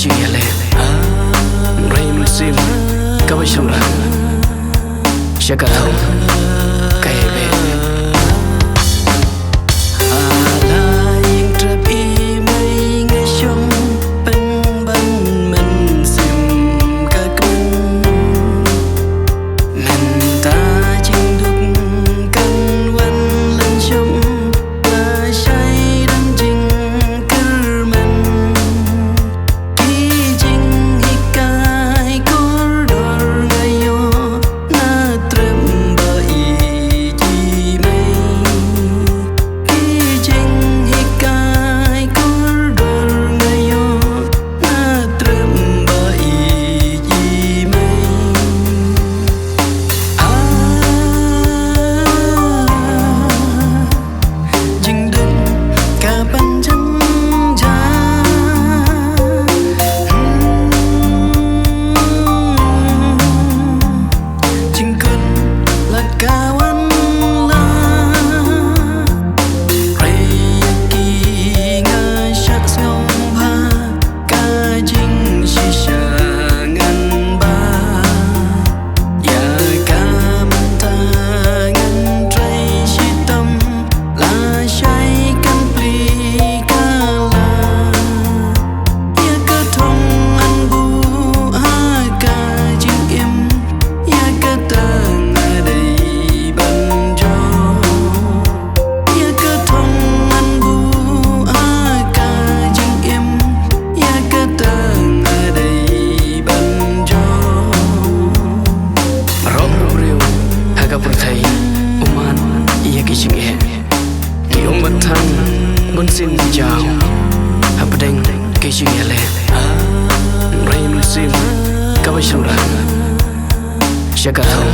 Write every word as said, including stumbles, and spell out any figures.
Jingïaleh. Rei mynsiem kaba shynrang. Sha ka thong ka ïaibeh. Ala ïing trep i mei nga shong pynban mynsiem ka kmen. Mynta jingduk kan wan lynshop, lashai dang jingkyrmen. Ki jinghikai kordor nga ïoh na trep ba ïeit i mei. Ki jinghikai kordor nga ïoh na trep ba ïeit i mei. Ah, jingduk ka ban jynjar. Hmm. Jingkut la ka wan la. Rei ïa ki nga shah sngewbha ka jingshisha ngan ba. Ïa ka mynta ngan trei shitom. Lashai kan plie ka la. Ïa ka thong ngan buh ha ka jingim. Ïa kata nga dei ban jop. Ïa ka thong ngan buh ha ka jingim. Ïa kata nga dei ban jop. Baroh u briew ha ka pyrthei u mad ïa ki jingeh. Ki ong ba thang bunsien jaw hapdeng ki jingïaleh. Rei mynsiem kaba shynrang. Sha ka thong